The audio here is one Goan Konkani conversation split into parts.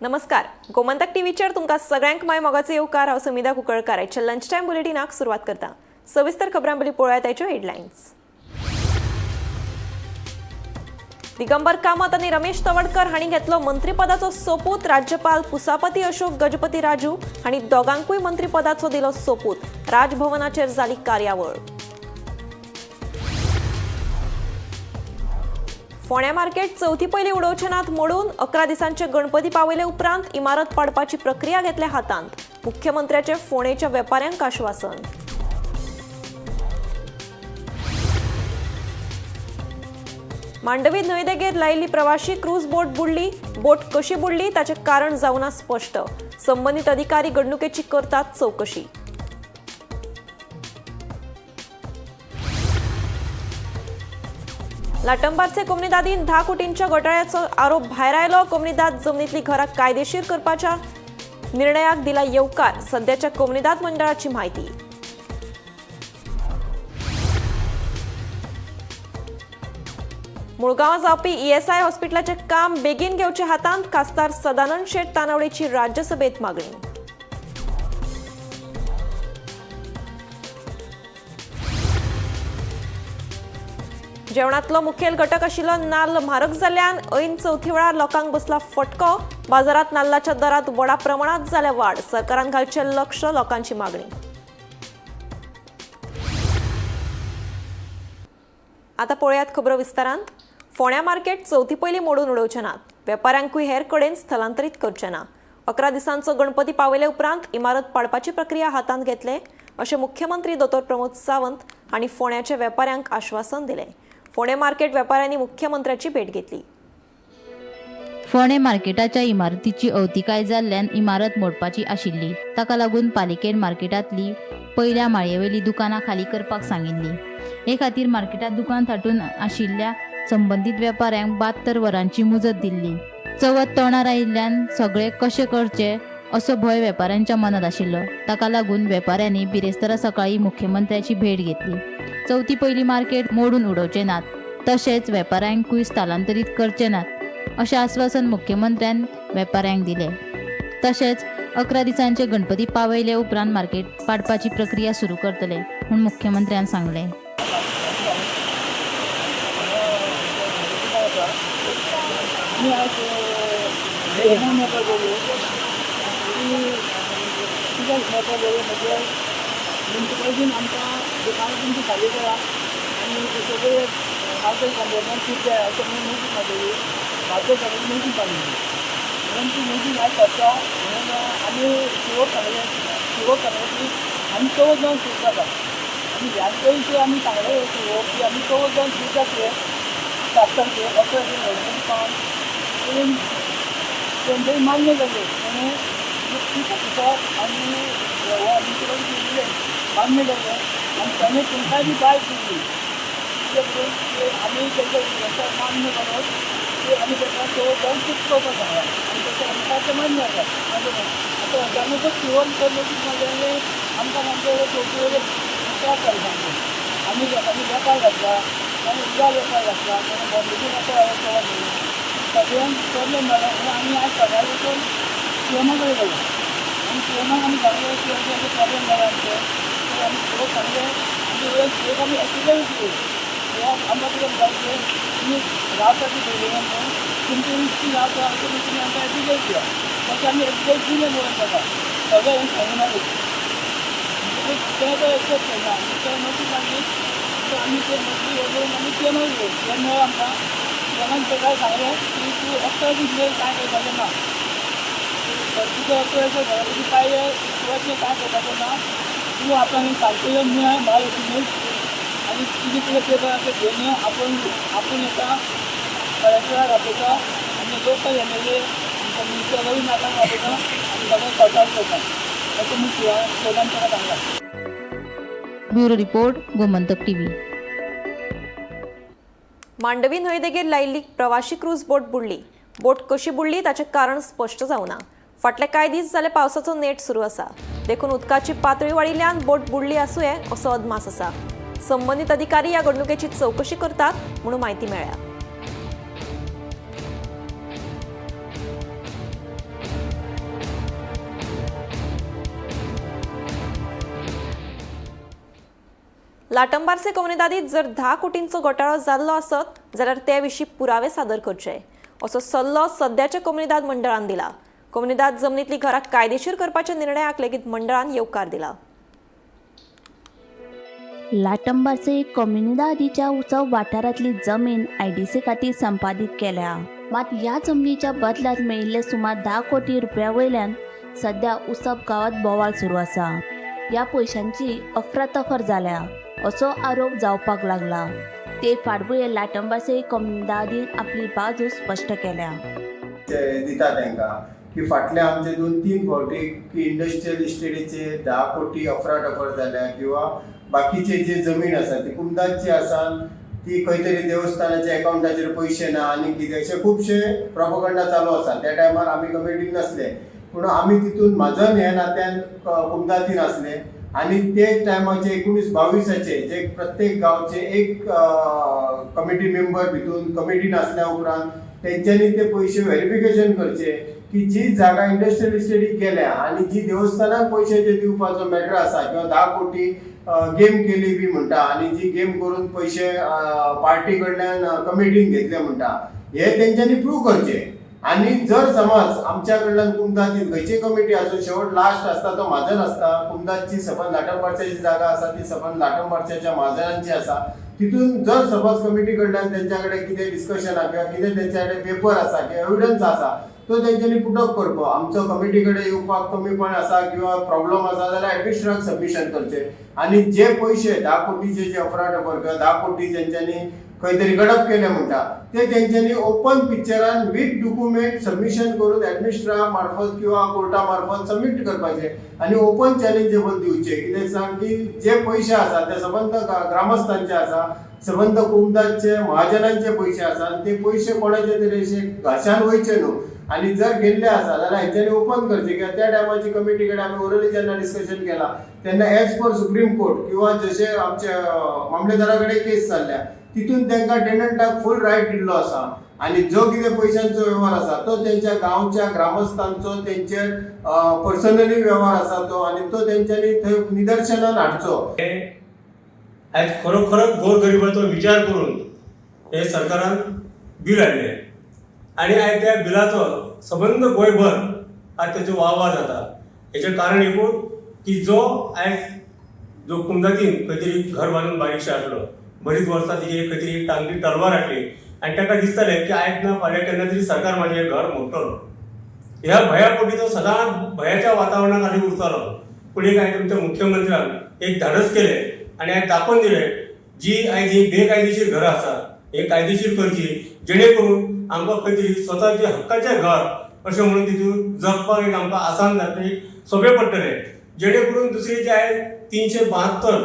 नमस्कार, गोमंतक टीव्हीचेर तुमकां सगळ्यांक माय मोगाचो येवकार. हांव समिधा कुंकळकार. आयच्या लंच टायम बुलेटिनाक सुरवात करता. सविस्तर खबरां पयलीं पळोवया आयच्यो हेडलायन्स. दिगंबर कामत आनी रमेश तवडकर हांणी घेतलो मंत्रीपदाचो सोपूत. राज्यपाल पुसापती अशोक गजपती राजू हांणी दोगांकूय मंत्रीपदाचो दिलो सोपूत. राजभवनाचेर जाली कार्यावळ. फोंड्या मार्केट चवथी पयलीं उडोवचे नात मोडून. 11 दिसांचे गणपती पावयले उपरांत इमारत पाडपाची प्रक्रिया घेतल्या हातांत. मुख्यमंत्र्याचे फोंडेच्या वेपाऱ्यांक आश्वासन. मांडवी न्हंयदेगेर लायिल्ली प्रवाशी क्रूज बोट बुडली. बोट कशी बुडली ताचें कारण जावना स्पश्ट. संबंदीत अधिकारी घडणुकेची करतात चवकशी. लाटंबारचे कोमनिदादीन 10 कोटींच्या घोटाळ्याचो आरोप भायर आयलो. कोमनिदाद जमनीतली घरां कायदेशीर करपाच्या निर्णयाक दिला येवकार. सध्याच्या कोमनिदाद मंडळाची म्हायती. मुळगांवां जावपी ईएसआय हॉस्पिटलाचें काम बेगीन घेवचे हातांत. खासदार सदानंद शेट तानावडेची राज्यसभेत मागणी. जेवणांतलो मुखेल घटक आशिल्लो नाल्ल म्हारग जाल्ल्यान ऐन चवथी वेळार लोकांक बसला फटको. बाजारांत नाल्लाच्या दरांत व्हडा प्रमाणांत जाल्या वाड. सरकारान घालचें लक्ष, लोकांची मागणी. आतां पळयात खबरो विस्तारांत. फोंड्या मार्केट चवथी पयलीं मोडून उडोवचे नात. वेपाऱ्यांकूय हेर कडेन स्थलांतरीत करचे ना. 11 दिसांचो गणपती पावयले उपरांत इमारत पाडपाची प्रक्रिया हातांत घेतले अशें मुख्यमंत्री दोतोर प्रमोद सावंत हांणी फोंड्याच्या वेपाऱ्यांक आश्वासन दिलें. फोंडें मार्केट वेपाऱ्यांनी मुख्यमंत्र्याची भेट घेतली. फोंडें मार्केटाच्या इमारतीची अवतिकाय जाल्ल्यान इमारत मोडपाची आशिल्ली. ताका लागून पालिकेन मार्केटांतली पयल्या माळयेवेली दुकानां खाली करपाक सांगिल्ली. हे खातीर मार्केटांत दुकान थाटून आशिल्ल्या संबंदीत वेपाऱ्यांक 72 वरांची मुजत दिल्ली. चवथ तोंडार आयिल्ल्यान सगळे कशें करचे असो भंय वेपाऱ्यांच्या मनांत आशिल्लो. ताका लागून वेपाऱ्यांनी बिरेस्तारा सकाळीं मुख्यमंत्र्याची भेट घेतली. चवथी पयलीं मार्केट मोडून उडोवचे नात, तशेंच वेपाऱ्यांकूय स्थलांतरीत करचे नात अशें आश्वासन मुख्यमंत्र्यान वेपाऱ्यांक दिलें. तशेंच 11 दिसांचे गणपती पावयले उपरांत मार्केट पाडपाची प्रक्रिया सुरू करतले म्हूण मुख्यमंत्र्यान सांगलें. म्युनिसिपालिटीन आमकां दुकानां तुमची खाली करा आनी सगळे मार्केट कंप्लेनान खूब जाय अशें म्हणून नोटीस मारलेली. मार्केट सगळी नोटीस मारलेली म्हणून ती नोटीस आयज सोडटा म्हणून आमी शिवोक सांगलें. शिवोक सांगलें की आमी चवथ जावन सुरू जाता आनी ह्या पयशे आमी सांगले शिवोक की आमी चवथ जावन सुरू जातले 7 तारखेक असो गणपती पावन पूण तेंच्यानी मान्य जालें. म्हणून ती आनी म्युनिसिपालिटी दिलें मान्य जालें आनी ताणें तुमकांय बी बायक दिली कितें करून की आमी तेंच्या रिक्वेस्टाक मान्य करून की आमी ताका चवथ जावन फिक्स करपाक सांगलां आनी तेचें आमकां तें मान्य आसा. आतां अचानकच शिवोन तर नोटीस मारली आमकां आमचे चवथी वयले त्रास जाले सामके. आमी लोकांनी वेपार घातला, कोणें उदका वेपार घातला, कोणें बॉम्बेचे वेपार घातला, सगळ्यांक प्रॉब्लेम जालो. म्हणून आमी आज सकाळीं वचून सीएमा कडेन गेलो आनी सीएमाक आमी सांगलें की अशें अशें प्रॉब्लेम जाला आमचें. तर आमी सगळं सांगलें आनी वयर एक आमी एफिडेवीट दिली. आमकां कितें म्हणटा की तुमी रावता ती बिल्डिंगान न्हू तुमची इतकी रावता अशें म्हणून तुमी आमकां एफिडेवीट दिया. तशें आमी एफिडेवीट दिलें म्हणून ताका सगळें हें सांगून आमी तें तो एक्सेप्ट केलें आनी तें नोटीस मारली. तर आमी ते नोटीस वचून आमी सीएमाक दिली. सीएम मेळ्ळो आमकां. सीएमान ताका सांगलें की तूं 11 दीस मेरेन कांय करपाचें ना, तुजो असो घरा पांय तुवें कांय करपाचें ना, तूं आपणाक सारकें येवन मेळ महालक्ष्मी आनी तुजे कितें पेपर आसा घेवन यो, आपूण आपूण येता कलेक्टराक आपयता आनी लोकल एम एल ए आमच्या मिनिस्टर रवी नायकाक आपयता आनी सगळें सॉर्ट आवट करता अशें म्हूण सीएमान ताका सांगलां. Bureau report, Gomantak TV. Mandovi न्हंयदेगेर लायिल्ली प्रवाशी क्रूज बोट बुडली. बोट कशी बुडली ताचें कारण स्पश्ट जावना. फाटले कांय दीस जाले पावसाचो नेट सुरू आसा, देखून उदकाची पातळी वाडिल्ल्यान बोट बुडली आसूये असो अदमास आसा. संबंदीत अधिकारी ह्या घडणुकेची चवकशी करतात म्हणून म्हायती मेळ्ळ्या. लाटंबार्से कोमुनिदादीत जर 10 कोटींचो घोटाळो जाल्लो आसत जाल्यार ते विशीं पुरावे सादर करचे असो सल्लो सद्याच्या कोमुनिदाद मंडळान दिला. कोमुनिदाद जमनीतली घरां कायदेशीर करपाच्या निर्णयाक लेगीत मंडळान येवकार दिला. लाटंबार्से कोमुनिदादीच्या उत्सव वाठारांतली जमीन आयडीसी खातीर संपादीत केल्या. मात ह्या जमनीच्या बदलांत मेळिल्ले सुमार 10 कोटी रुपया वयल्यान सध्या उसप गांवांत बोवाळ सुरू आसा. ह्या पयशांची अफरातफर जाल्या असो आरोप जावपाक लागला. ते फाटभुंयेर लाटंबार्से कोमुनिदादीन आपली बाजू स्पश्ट केल्या. दिता तांकां की फाटले आमचे 2-3 फावटी की इंडस्ट्रियल इस्टेटीचे 10 कोटी अफराटफर जाल्या किंवा बाकीचे जे जमीन आसा ती कुमदाची आसा ती खंय तरी देवस्थानाच्या एकावंटाचेर पयशे ना आनी कितें अशे खुबशे प्रोपोगंडा चालू आसा. त्या टायमार आमी कमिटीन नासले पूण आमी तितून म्हाजन ह्या नात्यान कुमदातीन आसले आनी ते टायमाचे 19-22 जे प्रत्येक गांवचे एक कमिटी मेंबर भितून कमिटीन आसल्या उपरांत तेंच्यांनी ते पयशे व्हेरिफिकेशन करचे की जी जागा इंडस्ट्रियल इस्टेटीक गेल्या आनी जी देवस्थानाक पयशे जे दिवपाचो मॅटर आसा किंवा 10 कोटी गेम केली बी म्हणटा आनी जी गेम करून पयशे पार्टी कडल्यान कमिटीन घेतले म्हणटा हे तेंच्यांनी प्रूव करचे. आनी जर समज आमच्या कडल्यान कुमदाची खंयची कमिटी आसूं शेवट लास्ट आसता तो म्हाजन आसता. कुमदाची सबंद लाटंबार्शाची जागा आसा ती सबंद लाटंबार्शाच्या म्हाजनांची आसा. तितून जर समज कमिटी कडल्यान तेंच्या कडेन कितें डिस्कशन आसा किंवा कितें तेंच्या कडेन पेपर आसा किंवा एविडन्स आसा तो तेंच्यांनी पुटअप करपा. आमचो कमिटी कडेन येवपाक कमीपण आसा किंवा प्रॉब्लम आसा जाल्यार एडमिनिस्ट्रेटराक सबमिशन करचें आनी जे पयशे 10 कोटीचे जे अफराटफर किंवा 10 कोटी तेंच्यांनी खंय तरी गडप केले म्हणटा ते तेंच्यांनी ओपन पिक्चरान विथ डॉक्युमेंट सबमिशन करून एडमिनिस्ट्रेटरा मार्फत किंवा कोर्टा मार्फत सबमीट करपाचे आनी ओपन चॅलेंजेबल दिवचे. कित्याक सांग की जे पयशे आसा ते सबंद ग्रामस्थांचे आसा, सबंद कुमदाचे महाजनांचे पयशे आसा आनी ते पयशे कोणाचे तरी अशे घाशान वयचे न्हू. आनी जर गेल्ले आसा जाल्यार हेंच्यांनी ओपन करचे कित्याक त्या टायमाची कमिटी कडेन आमी ओरली जेन्ना डिस्कशन केला तेन्ना एज पर सुप्रीम कोर्ट किंवा जशे आमचे मामलेदारा कडेन केस चल्ल्या तितून तांकां टेनंटाक फूल रायट दिल्लो आसा आनी जो कितें पयशांचो वेव्हार आसा तो तेंच्या गांवच्या ग्रामस्थांचो तेंचेर पर्सनली वेव्हार आसा तो आनी तो तेंच्यांनी थंय निदर्शनान हाडचो. आयज खरोखरच गोरगरिबाचो विचार करून हे सरकारान बील हाडलें आनी आयज त्या बिलाचो सबंद गोंयभर आज तेचो वावा जाता. हेचें कारण एकूच की जो आयज जो कुमदातीन खंय तरी घर बांदून बारीकशें आसलो, बरीच वर्सां तेजी खंय तरी टांगली तलवार हाडली आनी ताका दिसतालें की आयज ना फाल्यां केन्ना तरी सरकार म्हाजें घर मोडटलो. ह्या भंया पोटी तो सदांच भंयाच्या वातावरणात खाली उरतालो. पूण एक आयज तुमच्या मुख्यमंत्र्यान एक धाडस केलें आनी आयज दाखोवन दिलें जी आयज ही बेकायदेशीर घरां आसा हे कायदेशीर करची जेणे करून आमकां खंय तरी स्वताचे हक्काचें घर अशें म्हणून तितून जगपाक एक आमकां आसान जातलें, सोंपें पडटलें. जेणे करून दुसरी जे आयज 372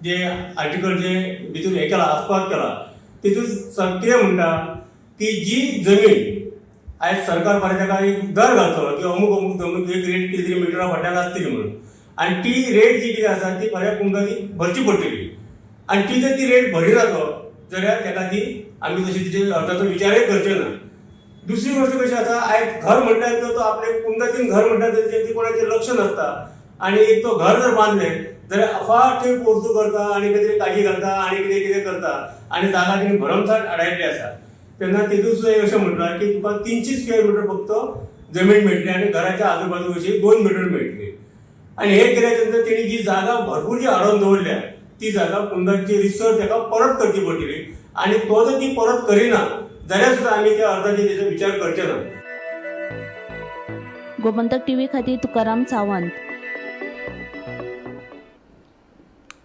जे आर्टिकल जे भितूर हें केला आस्पाव केला तितून कितें म्हणटा की जी जमीन आयज सरकार फाल्यां ताका एक दर घालतलो की अमूक अमूक जमीन एक रेट कितें तरी मिटरा फाटल्यान आसतली म्हणून आनी ती रेट जी कितें आसा ती फाल्यां कुमदानी भरची पडटली आनी ती जर ती रेट भरिना तो जाल्यार ताका ती आमी तशी तिचे अर्जाचो विचारय करचे ना. दुसरी गोश्ट कशी आसा आयज घर म्हणटा तो आपले कुमदातीन घर म्हणटा तेजेर कोणाचें लक्ष नासता आनी एक तो घर जर बांदलें जाल्यार अफाट थंय पोरसूं करता आनी कितें तरी काजी घालता आनी कितें कितें करता आनी जागा तेणी भरमसाट आडायल्ली आसा. तेन्ना तेतून सुद्दां अशें म्हणलां की तुका 300 स्क्वेअर मिटर फक्त जमीन मेळटली आनी घराच्या आजूबाजू अशी 2 मिटर मेळटली. आनी हे केल्या नंतर तेणी जी जागा भरपूर जी अडोवन दवरल्या ती जागा कुमदाची रिसर ताका परत करची पडटली आनी तो जर ती परत करिना जाल्यार सुद्दां आमी त्या अर्जाचेर तेजो विचार करचे ना. गोमंतक टीव्ही खातीर तुकाराम सावंत.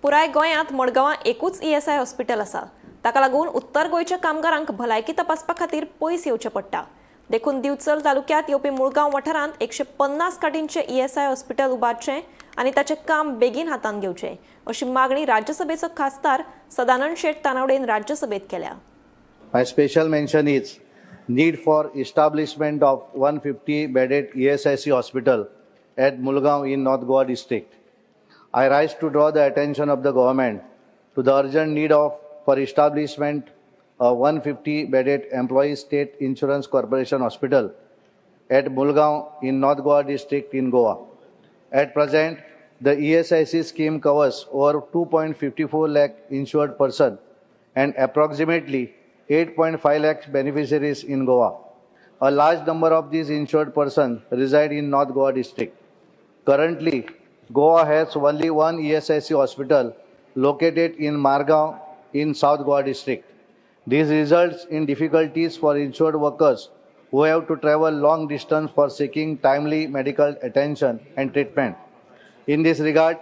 पुराय गोंयांत मडगांवां एकूच ईएसआय हॉस्पिटल आसा. ताका लागून उत्तर गोंयच्या कामगारांक भलायकी तपासपा खातीर पयस येवचें पडटा. देखून दिवचल तालुक्यांत येवपी मुळगांव वाठारांत 150 खाटींचें ईएसआय हॉस्पिटल उबारचें आनी ताचें काम बेगीन हातांत घेवचें अशी मागणी राज्यसभेचो खासदार सदानंद शेट तानावडेन राज्यसभेत केल्या. My special mention is need for establishment of 150 bedded ESIC hospital at Mulgaon in North Goa district. I rise to draw the attention of the government to the urgent need for establishment of 150 bedded Employee State Insurance Corporation Hospital at Mulgaon in North Goa district in Goa. At present, the ESIC scheme covers over 2.54 lakh insured person and approximately 8.5 lakh beneficiaries in Goa. A large number of these insured persons reside in North Goa district. Currently, Goa has only one ESIC hospital located in Margao in South Goa district. This results in difficulties for insured workers who have to travel long distance for seeking timely medical attention and treatment. In this regard,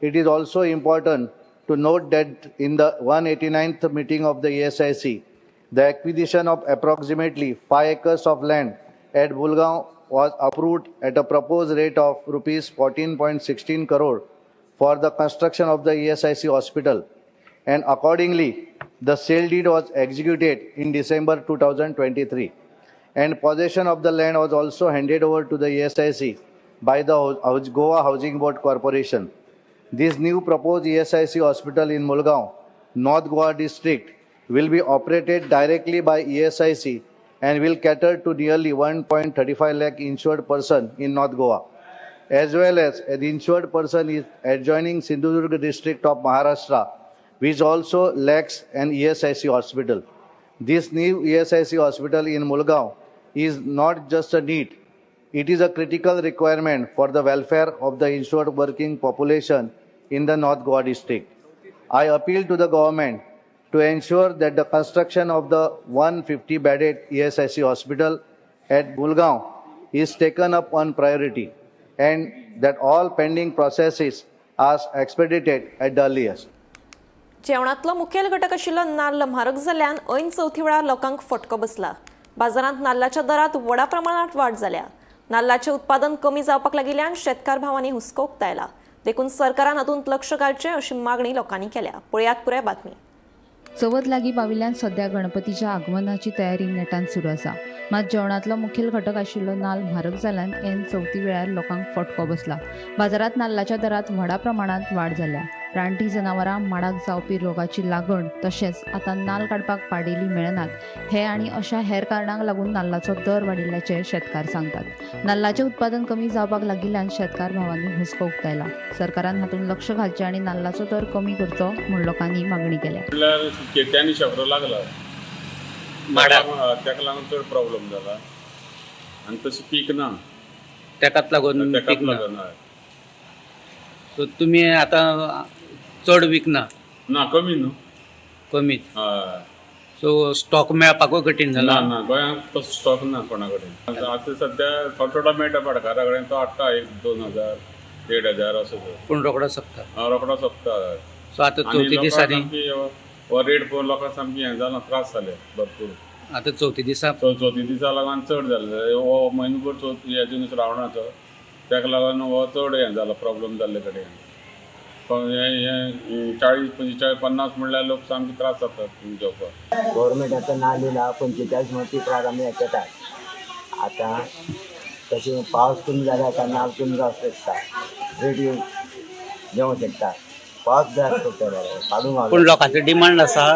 it is also important to note that in the 189th meeting of the ESIC, the acquisition of approximately 5 acres of land at Bulgaon was approved at a proposed rate of rupees 14.16 crore for the construction of the ESIC hospital, and accordingly, the sale deed was executed in December 2023, and possession of the land was also handed over to the ESIC by the Goa Housing Board Corporation. This new proposed ESIC hospital in Mulgaon, North Goa district, will be operated directly by ESIC and will cater to nearly 1.35 lakh insured person in North Goa, as well as an insured person is adjoining Sindhudurg district of Maharashtra, which also lacks an ESIC hospital. This new ESIC hospital in Mulgaon is not just a need, it is a critical requirement for the welfare of the insured working population in the North Goa district. I appeal to the government to ensure that the construction of the 150-bedded ESIC hospital at Mulgaon is taken up on priority and that all pending processes are expedited at the earliest. जेवणातलो मुखेल घटक आशिल्लो नाल्ल म्हारग जाल्ल्यान ऐन चवथी वेळार लोकांक फटको बसला. बाजारांत नाल्लाच्या दरांत व्हडा प्रमाणात वाड जाल्या. नाल्लाचें उत्पादन कमी जावपाक लागिल्ल्यान शेतकार भावांनी हुस्को उक्तायला. देखून सरकारान हातूंत लक्ष घालचें अशी मागणी लोकांनी केल्या. पळयात पुराय बातमी. चवथ लागीं पाविल्ल्यान सध्या गणपतीच्या आगमनाची तयारी नेटान सुरू आसा. मात जेवणांतलो मुखेल घटक आशिल्लो नाल्ल म्हारग जाल्ल्यान ऐन चवथी वेळार लोकांक फटको बसला. बाजारांत नाल्लाच्या दरांत व्हडा प्रमाणांत वाड जाल्या. रानटी जनावरां माडाक जावपी रोगाची लागण तशेंच आतां नाल्ल काडपाक पाडेली मेळनात हे आनी अशा हेर कारणांक लागून नाल्लाचो दर वाडिल्ल्याचें शेतकार सांगतात. नाल्लाचें उत्पादन कमी जावपाक लागिल्ल्यान शेतकार भावांनी हुस्को उक्तायला. सरकारान हातूंत लक्ष घालचें आनी नाल्लाचो दर कमी करचो म्हूण लोकांनी मागणी केल्या. म्हणल्यार केट्यांनी शेंपरो लागला माडाक, ताका लागून चड प्रॉब्लम जाला आनी तशें पीक ना, तेकाच लागून ताकाच पीक ना. लागून हय. सो तुमी आतां चड विकना? ना, कमी न्हू. कमीच. हय. सो स्टॉक मेळपाकूय कठीण ना जाला. ना, गोंयांत तसो स्टॉक ना कोणा कडेन आतां सद्या. थोडो थोडो मेळटा, भाटकारा कडेन तो हाडटा 1-2 हजार, 1.5 हजार असो तो. पूण रोकडो सोंपता. हय, रोकडो सोंपता. सो आतां आनी चवथी लोकांक दिसांनी सामकी हो रेट पळोवन लोकांक सामकी हें जालां, त्रास जाले भरपूर. आतां चवथी दिसा चवथी दिसा लागून चड जालें. हो म्हयनोभर चवथ हेजो श्रावणाचो, ताका लागून हो चड हें जाला, प्रॉब्लम जाल्ले कडेन. हें 40, 45, 50 म्हणल्यार लोक सामके त्रास जातात जेवपाक. गव्हर्मेंट आतां नाल्ल दिला 45 म्हणून ती आमी हें करतात. आतां तशें पावस कमी जाल्यार आतां नाल्ल कमी जावंक शकता, रेट देंवोंक शकता. पावस जास्त पडटा जाल्यार काडूंक. पूण लोकांचो डिमांड आसा.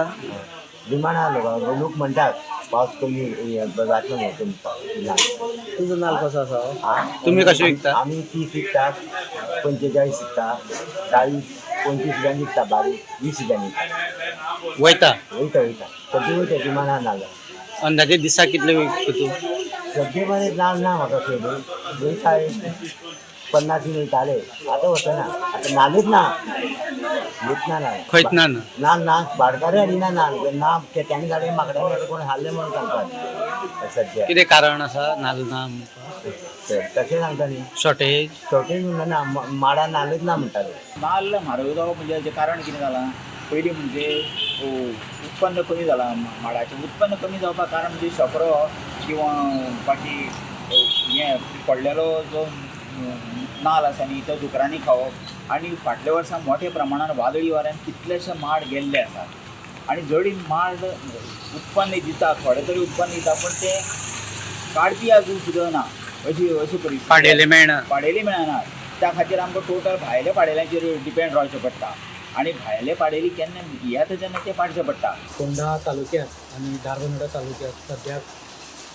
डिमांड आहा लोकांक. लोक म्हणटात पावस कमी जातलो म्हणून कमी पावस नाल्ल. तुजो नाल्ल कसो आसा? आं? तुमी कशें विकता? आमी 30 विकतात, 45 विकता, 40, 25 रुपयांनी विकता, बारीक 20 रुपयांनी विकता. वयता? वयता वयता, सगळीं वयता, डिमांड आहा नाल्ल. अंदाजे दिसाक कितले विकता तूं? सगळे मरे नाल्ल ना म्हाका खबर. वयता, 50 बीन वयताले, आतां वचना. आतां नाल्लूच ना, येत ना नाल्ल. खंयच ना ना. नाल्ल ना, भाटकारूय हाडिना नाल्ल ना. केट्यांनी हाडले, माकडांनी हाडले, कोण हाडले म्हणून सांगतात सद्या. कितें कारण आसा नाल्ल ना? तशें सांगता न्ही. शॉर्टेज. शॉर्टेज म्हणटा ना, माडा नाल्लूच ना म्हणटाले. नाल्ल म्हारग जावप म्हणजे हाचें कारण कितें जालां? पयलीं म्हणजे उत्पन्न कमी जालां. माडाचें उत्पन्न कमी जावपाक कारण म्हणजे शेंपरो किंवा बाकी हें पडलेलो जो नाल्ल आसा न्ही, तो दुकरांनी खावप. आनी फाटल्या वर्सा मोठ्या प्रमाणान वादळी वाऱ्यान कितलेशे माड गेल्ले आसात. आनी जरी माड उत्पन्न दिता, थोडे तरी उत्पन्न दिता, पूण ते काडपी आजून सुद्दां ना, अशी अशी परिस्थिती. पाडेले मेळना. पाडेली मेळना. त्या खातीर आमकां टोटल भायल्या पाडेल्यांचेर डिपेंड रावचें पडटा आनी भायले पाडेली केन्ना येता तेन्ना ते पाडचे पडटा. फोंडा तालुक्यात आनी धारबांदोडा तालुक्यात सद्याक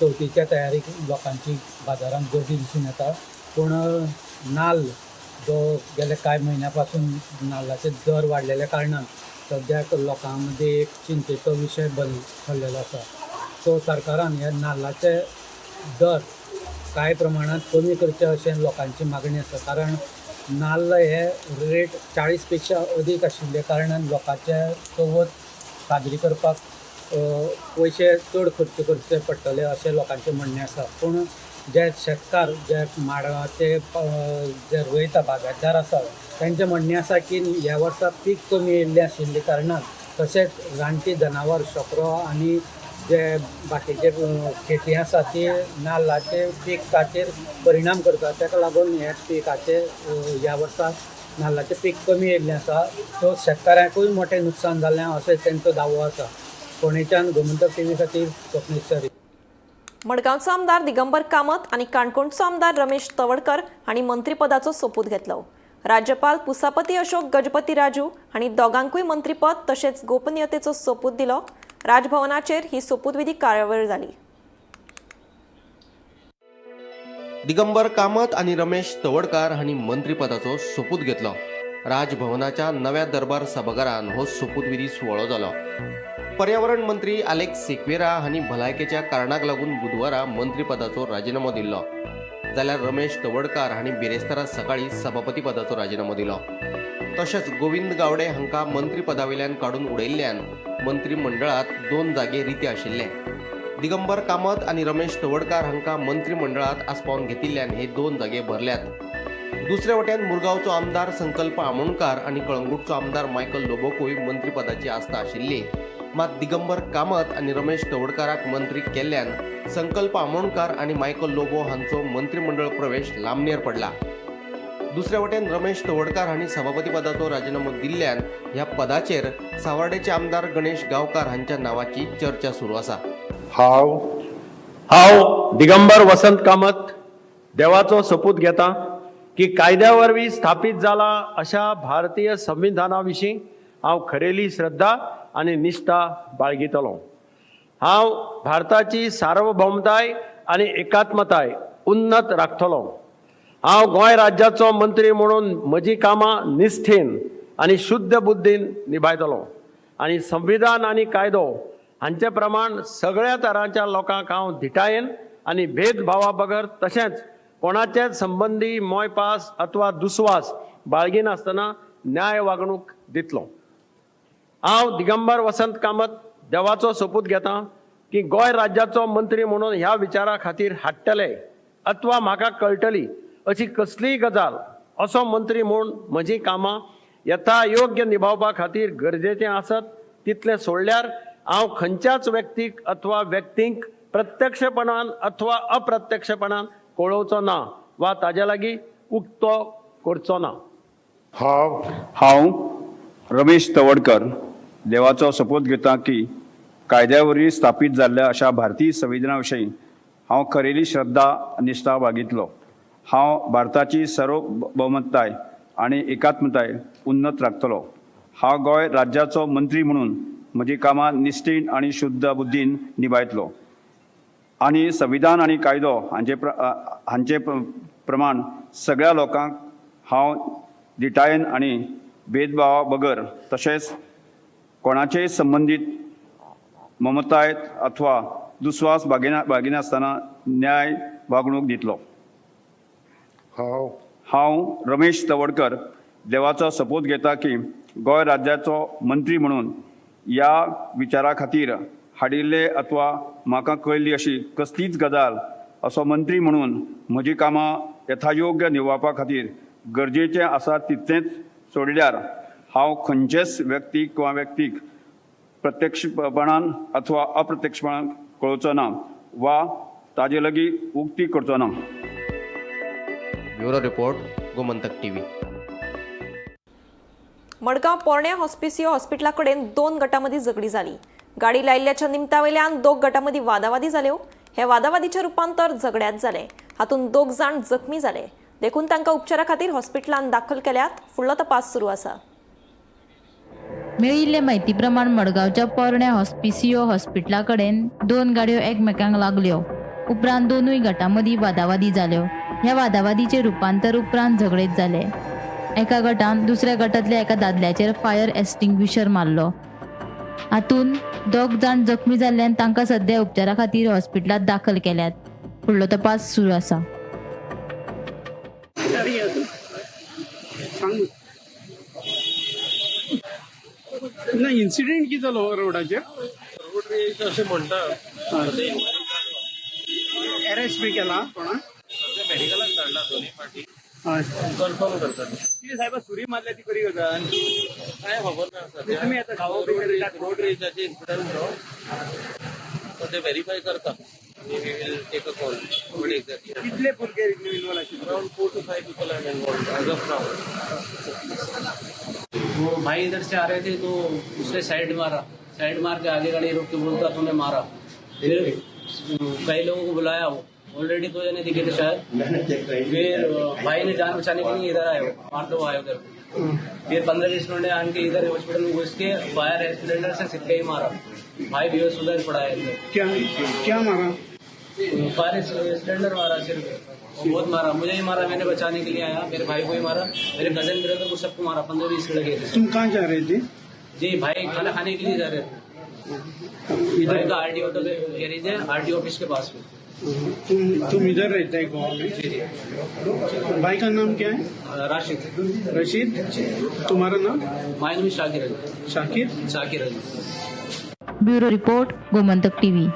चवथीच्या तयारीक लोकांची बाजारांत गर्दी दिसून येता. पूण नाल्ल जो गेले कांय म्हयन्या पासून नाल्लाचे दर वाडलेल्या कारणान सद्याक लोकां मदीं एक चिंतेचो विशय बनलेलो आसा. सो सरकारान ह्या नाल्लाचे दर कांय प्रमाणांत कमी करचे अशें लोकांची मागणी आसा, कारण नाल्ल हे रेट 40 पेक्षा अदीक आशिल्ल्या कारणान लोकांचे चवथ साजरी करपाक पयशे चड खर्च करचे पडटले अशें लोकांचें म्हणणें आसा. पूण जे शेतकार जे माडाचे जे रोयता बागायतदार आसा तांचें म्हणणें आसा की ह्या वर्सा पीक कमी येयल्लें आशिल्ले कारणान तशेंच रानटी जनावर शकरो आनी जे बाकीचे खेती आसा ती नाल्लाचे पिकाचेर परिणाम करता. ताका लागून हे पिकाचे ह्या वर्सा नाल्लाचें पीक कमी येयल्लें आसा. सो शेतकाऱ्यांकूय मोटें नुकसान जालें अशें तांचो दावो आसा. फोंडेच्यान गोमंतक टीव्ही खातीर स्वप्नेश च्यारी. मडगांवचो आमदार दिगंबर कामत आनी काणकोणचो आमदार रमेश तवडकर हांणी मंत्रीपदाचो सोपूत घेतलो. राज्यपाल पुसापती अशोक गजपती राजू हांणी दोगांकूय मंत्रीपद तशेंच गोपनीयतेचो सोपूत दिलो. राजभवनाचेर ही सोपूतविधी कार्यावळ जाली. दिगंबर कामत आनी रमेश तवडकार हांणी मंत्रीपदाचो सोपूत घेतलो. राजभवनाच्या नव्या दरबार सभाघरान हो सोपूतविधी सुवाळो जालो. पर्यावरण मंत्री आलेक्स सिक्वेरा हांणी भलायकेच्या कारणाक लागून बुधवारा मंत्रीपदाचो राजिनामो दिल्लो, जाल्यार रमेश तवडकार हांणी बिरेस्तारा सकाळी सभापती पदाचो राजिनामो दिलो. तशेंच गोविंद गावडे हांकां मंत्रीपदावेल्यान काडून उडयल्ल्यान मंत्रीमंडळांत 2 जागे रिते आशिल्ले. दिगंबर कामत आनी रमेश तवडकार हांकां मंत्रीमंडळांत आस्पावन घेतिल्ल्यान हे 2 जागे भरल्यात. दुसऱ्या वटेन मुरगांवचो आमदार संकल्प आमोणकार आनी कळंगूटचो आमदार मायकल लोबोकूय मंत्रीपदाची आस्था आशिल्ली. मात दिगंबर कामत आनी रमेश तवडकाराक मंत्री केल्ल्यान संकल्प आमोणकार आनी मायकल लोबो हांचो मंत्रीमंडळ प्रवेश लांबणेर पडला. दुसऱ्या वटेन रमेश तवडकार हांणी सभापतीपदाचो राजिनामो दिल्ल्यान ह्या पदाचेर सावर्डेचे आमदार गणेश गांवकार हांच्या नावाची चर्चा सुरू आसा. हांव दिगंबर वसंत कामत देवाचो सोपूत घेता की कायद्या वरवीं स्थापीत जाला अशा भारतीय संविधाना विशीं हांव खरेली श्रद्धा आनी निश्ठा बाळगितलो. हांव भारताची सार्वभौमताय आनी एकात्मताय उन्नत राखतलो. हांव गोंय राज्याचो मंत्री म्हणून म्हजी कामां निश्ठेन आनी शुद्ध बुद्दीन निभायतलो आनी संविधान आनी कायदो हांचे प्रमाण सगळ्या तरांच्या लोकांक हांव धिटायेन आनी भेदभावा बगर तशेंच कोणाचेच संबंदी मोयपास अथवा दुस्वास बाळगिनासतना न्याय वागणूक दितलो. हांव दिगंबर वसंत कामत देवाचो सोपूत घेता की गोंय राज्याचो मंत्री म्हणून ह्या विचारा खातीर हाडटले अथवा म्हाका कळटली अशी कसलीय गजाल असो मंत्री म्हूण म्हजी कामां यथा योग्य निभावपा खातीर गरजेचें आसत तितलें सोडल्यार हांव खंयच्याच व्यक्तीक अथवा व्यक्तींक प्रत्यक्षपणान अथवा अप्रत्यक्षपणान कळोवचो ना वा ताजे लागीं उक्तो करचो ना. हांव रमेश तवडकर देवाचो सोपूत घेता की कायद्या वरवीं स्थापीत जाल्ल्या अशा भारतीय संविधाना विशीं हांव खरेली श्रद्धा निश्ठा बाळगितलो. हांव भारताची सार्वभौमताय आनी एकात्मताय उन्नत राखतलो. हांव गोंय राज्याचो मंत्री म्हणून म्हजी कामां निश्ठेन आनी शुद्ध बुद्दीन निभायतलो आनी संविधान आनी कायदो हांचे प्रमाण सगळ्या लोकांक हांव धिटायेन आनी भेदभावा बगर तशेंच कोणाचेय संबंदीत ममताय अथवा दुस्वास बाळगिनासतना न्याय वागणूक दितलो. हांव रमेश तवडकर देवाचो सोपूत घेता की गोंय राज्याचो मंत्री म्हणून ह्या विचारा खातीर हाडिल्ले अथवा म्हाका कळिल्ली अशी कसलीच गजाल असो मंत्री म्हणून म्हजी कामां यथायोग्य निभावपा खातीर गरजेचें आसा तितलेंच सोडल्यार हांव खंयचेच व्यक्तीक किंवा व्यक्तीक प्रत्यक्षपणान अथवा अप्रत्यक्षपणान कळोवचो ना वा ताजे लागीं उक्ती करचो ना. Bureau report, Gomantak TV. Madgaon पोरण्या हॉस्पिसियो हॉस्पिटला कडेन 2 गटां मदीं झगडी जाली. गाडी लायिल्ल्याच्या निमतावेल्यान 2 गटां मदीं वादावादी जाल्यो. हे वादावादीचें रुपांतर झगड्यांत जालें. हातूंत 2 जाण जखमी जाले. देखून तांकां उपचारा खातीर हॉस्पिटलांत दाखल केल्यात. फुडलो तपास सुरू आसा. मेळिल्ले म्हायती प्रमाण मडगांवच्या पोरण्या हॉस्पिसियो हॉस्पिटला कडेन 2 गाडयो एकमेकांक लागल्यो. उपरांत दोनूय गटां मदीं वादावादी जाल्यो. ह्या वादावादीचें रुपांतर उपरांत झगडेंत जालें. एका गटान दुसऱ्या गटांतल्या एका दादल्याचेर फायर एक्स्टिंग्विशर मारलो. हातूंत दोग जाण जखमी जाल्ल्यान तांकां सध्या उपचारा खातीर हॉस्पिटलांत दाखल केल्यात. फुडलो तपास सुरू आसा. ना, इन्सिडेंट कितें जालो रोडाचेर? रोड रेज अशें म्हणटा. अरेस्ट बी केला कोणाक? सध्या मेडिकलाक धाडला दोनूय पार्टी. हय. कन्फर्म करतात. कितें सायबा, सुरी मारल्या ती खरी गजाल? कांय खबर ना सध्या. तुमी आतां रोड रेजाचे इन्सिडंट तो सध्या व्हेरीफाय करता आनी we will take a call what exactly. कितले भुरगे इन्वॉल्व आशिल्ले? Around 4 to 5 people are involved as of now. वो भाई इधर से आ रहे थे तो उसने साइड मारा. साइड मार के आगे गाड़ी रोक के बोलता तूने मारा. फिर कई लोगों को बुलाया. वो ऑलरेडी 2 जने दिखे थे शायद. फिर भाई ने जान बचाने के लिए इधर आए, मार दो आए उधर. फिर 15-20 मिनट आन के इधर हॉस्पिटल में घुस के फायर सिलेंडर से सिक्के ही मारा. भाई बेहोश उधर पड़ा है अंदर. क्या क्या मारा? फायर सिलेंडर मारा सिर्फ, बहुत मारा. मुझे ही मारा, मैंने बचाने के लिए आया. मेरे भाई को ही मारा, मेरे कजन ब्रदर को, सबको मारा. 15-20 लगे थे. तुम कहाँ जा रहे थे? जी भाई खाना खाने के लिए जा रहे थे. इधर का आरडी ऑटो गैरेज है, आरडी ऑफिस के पास में. तुम इधर रहते हैं गोवा में? जी जी. भाई का नाम क्या है? राशिद. रशीद. तुम्हारा नाम? My name Shakir Ali. Shakir. Shakir Ali. Bureau report, Gomantak TV.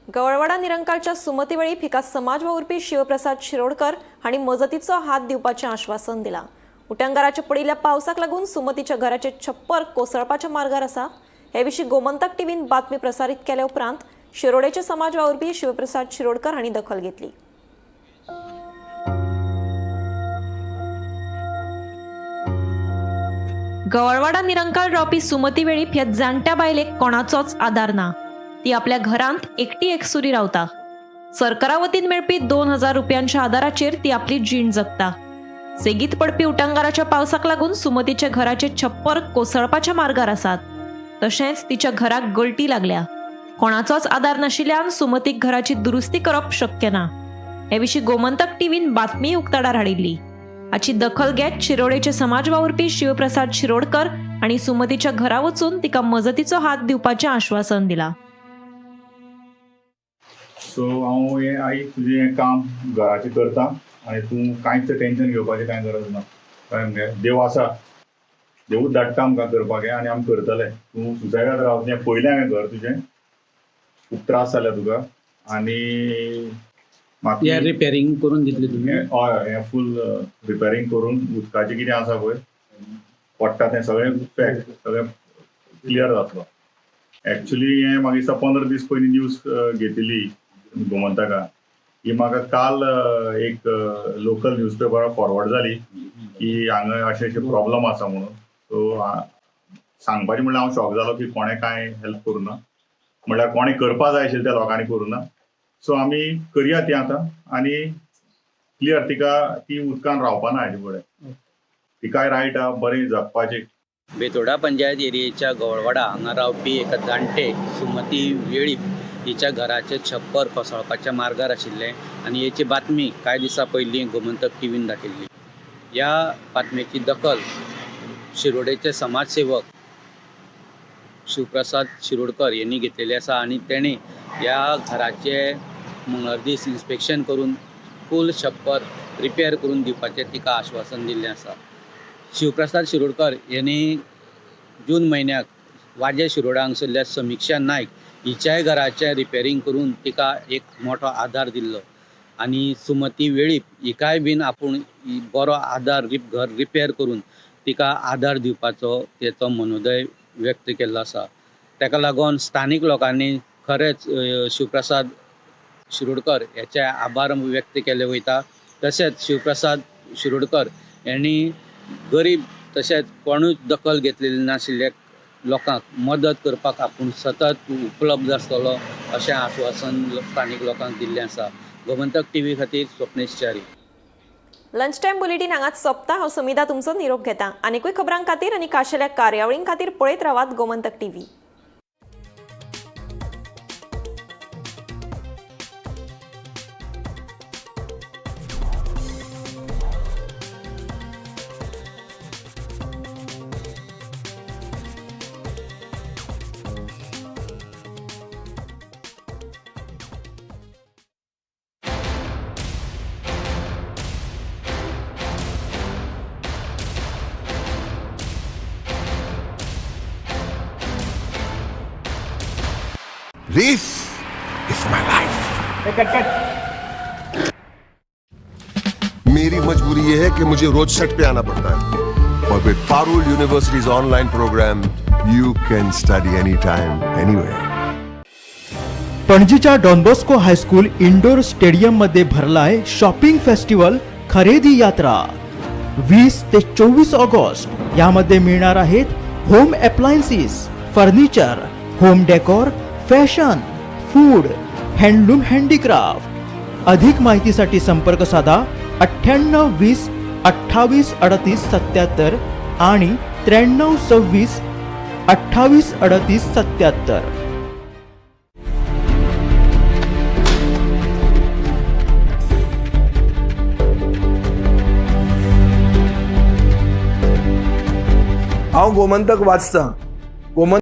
Gavalwada निरंकालच्या Sumati Velip हिका समाज वावुरपी शिवप्रसाद शिरोडकर हांणी मजतीचो हात दिवपाचें आश्वासन दिलां. उटंगाराच्या पडिल्ल्या पावसाक लागून सुमतीच्या घराचें छप्पर कोसळपाच्या मार्गार आसा. हे विशीं गोमंतक टीव्हीन बातमी प्रसारीत केल्या उपरांत शिरोडेचे समाज वावुरपी शिवप्रसाद शिरोडकर हांणी दखल घेतली. गवळवाडा निरंकाल रावपी सुमती वेळीप ह्या जाणट्या बायलेक कोणाचोच आदार ना. ती आपल्या घरांत एकटी एकसुरी रावता. सरकारा वतीन मेळपी 2000 रुपयांच्या आदाराचेर ती आपली जीण जगता. सेगीत पडपी उटंगाराच्या पावसाक लागून सुमतीच्या घराचे छप्पर कोसळपाच्या मार्गार आसात. तशेंच तिच्या घराक गळटी लागल्या. कोणाचोच आदार नाशिल्ल्यान सुमतीक घराची दुरुस्ती करप शक्य ना. हे विशीं गोमंतक टीव्हीन बातमी उक्ताडार हाडिल्ली. हाची दखल घेत शिरोडेचे समाज वावुरपी शिवप्रसाद शिरोडकर हांणी सुमतीच्या घरा वचून तिका मजतीचो हात दिवपाचें आश्वासन दिलां. सो हांव हें आई तुजें हें काम घराचें करता आनी तूं कांयच टेंशन घेवपाचें कांय गरज ना. कळ्ळें मगे? देव आसा, देवूच धाडटा आमकां करपाक हें आनी आमी करतले. तूं सुसेगाद राव. तें पयलें हांवें घर तुजें, खूब त्रास जाल्या तुका आनी म्हाका रिपेरींग करून दितले तुमी? हय हय, हें फूल रिपेरींग करून उदकाचें कितें आसा पळय पडटा तें सगळें पॅक सगळें क्लियर जातलो. एक्चुली हें म्हाका दिसता 15 दीस पयलीं न्यूज घेतिल्ली गोमंतका. ही म्हाका काल एक लोकल न्यूजपेपरार फॉरवर्ड जाली की हांगा अशें अशें प्रॉब्लम आसा म्हणून. सो सांगपाचें म्हणल्यार हांव शॉक जालो की कोणें कांय हेल्प करूं ना, म्हणल्यार कोणें करपा जाय आशिल्लें त्या लोकांनी करूं ना. सो आमी करया ती आतां आनी क्लियर. तिका ती उदकान रावपा ना हाजे फुडें. तिकाय रायट आहा बरें जगपाचें. बेतोडा पंचायत एरियेच्या गवळवाडा हांगा रावपी एका जाणटे सुमती वेळीप हिच्या घराचें छप्पर कोसळपाच्या मार्गार आशिल्लें आनी हेची बातमी कांय दिसां पयलीं गोमंतक टीव्हीन दाखयल्ली. ह्या बातमेची दखल शिरोडेचे समाजसेवक शिवप्रसाद शिरोडकर यांनी घेतलेली आसा आनी तेणी ह्या घराचें मंगळार दीस इन्स्पेक्शन करून फूल छप्पर रिपेर करून दिवपाचें तिका आश्वासन दिल्लें आसा. शिवप्रसाद शिरोडकर यांनी जून म्हयन्याक वाजे शिरोडा हांगसरल्या समिक्षा नायक हिच्याय घराचें रिपेरींग करून तिका एक मोठो आदार दिल्लो आनी सुमती वेळीप हिकाय बीन आपूण बरो आदार घर रिपेर करून तिका आदार दिवपाचो तेचो मनोदय व्यक्त केल्लो आसा. ताका लागून स्थानीक लोकांनी खरेंच शिवप्रसाद शिरोडकर हेचे आभार व्यक्त केले वयता. तशेंच शिवप्रसाद शिरोडकर यांनी गरीब तशेंच कोणूच दखल घेतलेली नाशिल्ले लोकांक मदत करपाक आपूण सतत उपलब्ध आसतलो अशें आश्वासन स्थानीक लोकांक दिल्लें आसा. गोमंतक टीव्ही खातीर Swapnesh Chari. Lunch time bulletin हांगाच सोंपता. हांव सुमिधा तुमचो निरोप घेता. आनीकूय खबरां खातीर आनी खाशेल्या कार्यावळीं खातीर पळयत रावात Gomantak TV. This is my life. मेरी मजबूरी ये है कि मुझे रोज सेट पे आना पड़ता है और with Parul University's online program you can study any time anywhere. पणजीच्या Don Bosco high school indoor स्टेडियममध्ये भरलाय शॉपिंग फेस्टिवल खरेदी यात्रा. 20 ते 24 ऑगस्ट. यामध्ये मिळणार आहेत home appliances, furniture, home decor, fashion, food, handloom, handicraft. अधिक माहितीसाठी संपर्क साधा 9820283877 आणि 9326283877. हांव गोमंतक वाचतां.